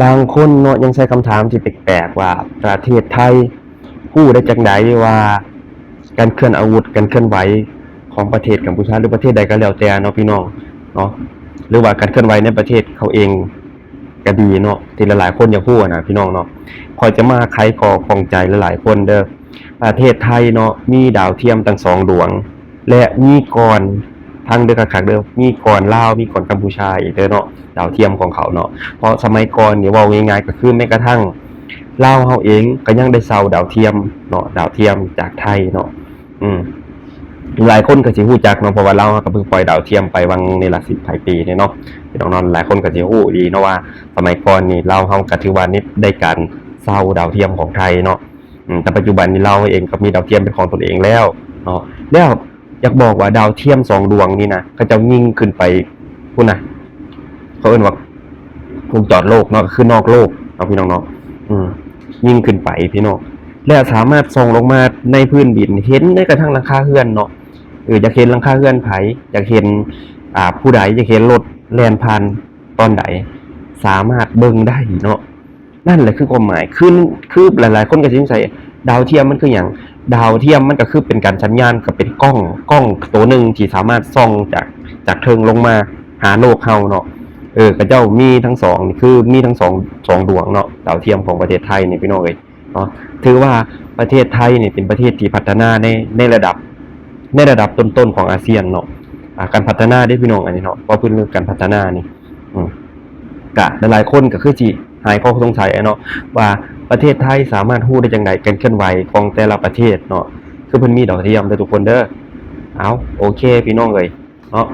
ບາງຄົນເນາະ ຍັງໃຊ້ຄຳຖາມທີ່ແປກໆວ່າ ປະເທດໄທຮູ້ໄດ້ຈັ່ງໃດວ່າ ການເຄື່ອນອາວຸດ ການເຄື່ອນໄຫວຂອງປະເທດກຳປູເຈຍ ຫຼື ປະເທດໃດກໍແລ້ວແຕ່ເນາະ ພີ່ນ້ອງເນາະ ຫຼືວ່າການເຄື່ອນໄຫວໃນປະເທດເຂົາເອງກໍດີເນາະ ທີ່ຫຼາຍໆຄົນຢາກຮູ້ນະ ພີ່ນ້ອງເນາະ. ຂ້ອຍຈະມາໄຂຂໍ້ຂ້ອງໃຈຫຼາຍໆຄົນເດີ້. ປະເທດໄທເນາະ ມີດາວທຽມຕັ້ງສອງດວງ ແລະ ມີກ່ອນ ຟັງເດີ້ຄັກໆເດີ້ ມີກ່ອນລາວ ມີກ່ອນກຳປູເຈຍອີກເດີ້ເນາະ ດາວທຽມຂອງເຂົາເນາະ. ເພາະສະໄໝກ່ອນນີ້ ເວົ້າງ່າຍໆກໍຄືແມ້ກະທັ່ງລາວເຮົາເອງກໍຍັງໄດ້ເຊົ່າດາວທຽມເນາະ ດາວທຽມຈາກໄທເນາະ. ອືມ ຫຼາຍຄົນກໍຊິຮູ້ຈັກເນາະ ເພາະວ່າລາວເຮົາກໍເພິ່ງປ່ອຍດາວທຽມໄປຫວ່າງນີ້ລະ ສິບປາຍປີນີ້ເນາະ ພີ່ນ້ອງເນາະ. ຫຼາຍຄົນກໍຊິຮູ້ດີເນາະວ່າ ສະໄໝກ່ອນນີ້ລາວເຮົາກໍຖືວ່າໄດ້ການເຊົ່າດາວທຽມຂອງໄທເນາະ. ອືມ ແຕ່ປັດຈຸບັນນີ້ລາວເອງກໍມີດາວທຽມເປັນຂອງຕົນເອງແລ້ວເນາະ. ແລ້ວຢາກບອກວ່າດາວທຽມສອງດວງນີ້ນະ ເຂົາເຈົ້າຍິງຂຶ້ນໄປພຸ້ນນະ ເຂົາເອີ້ນວ່າວົງຈອນໂລກເນາະ ກໍຄືນອກໂລກເນາະ ພີ່ນ້ອງເນາະ. ອືມ ຍິງຂຶ້ນໄປ ພີ່ນ້ອງ ແລ້ວສາມາດສ່ອງລົງມາໃນພື້ນດິນ ເຫັນໄດ້ກະທັ່ງຫຼັງຄາເຮືອນເນາະ. ເອີ ຢາກເຫັນຫຼັງຄາເຮືອນໃຜ ຢາກເຫັນ ອ່າ ຜູ້ໃດ ຢາກເຫັນລົດແລ່ນຜ່ານຕອນໃດ ສາມາດເບິ່ງໄດ້ເນາະ. ນັ້ນແຫຼະຄືຄວາມໝາຍ ຄື ຄືຫຼາຍໆຄົນກໍຊິສົງໄສ ດາວທຽມມັນຄືຫຍັງ? ດາວທຽມມັນກໍຄືເປັນການສັນຍານ ກໍເປັນກ້ອງ ກ້ອງໂຕໜຶ່ງທີ່ສາມາດສ່ອງຈາກ ຈາກເທິງລົງມາຫາໂລກເຮົາເນາະ. ເອີ ເຂົາເຈົ້າມີທັງສອງ ຄືມີທັງສອງ ສອງດວງເນາະ ດາວທຽມຂອງປະເທດໄທນີ້ ພີ່ນ້ອງເອີຍເນາະ. ຖືວ່າປະເທດໄທນີ້ເປັນປະເທດທີ່ພັດທະນາໃນ ໃນລະດັບ ໃນລະດັບຕົ້ນໆຂອງອາຊຽນເນາະ. ອາ ການພັດທະນາເດ້ ພີ່ນ້ອງ ອັນນີ້ເນາະ ເວົ້າເຖິງເລື່ອງການພັດທະນານີ້ ອືມ ກະຫຼາຍໆຄົນກໍຄືຊິຫາຍຂໍ້ສົງໄສເນາະ ວ່າປະເທດໄທສາມາດຮູ້ໄດ້ຈັ່ງໃດການເຄື່ອນໄຫວຂອງແຕ່ລະປະເທດເນາະ ຄືເພິ່ນມີດາວທຽມເດີ້ທຸກຄົນເດີ້. ເອົາ ໂອເຄ ພີ່ນ້ອງເອີຍເນາະ.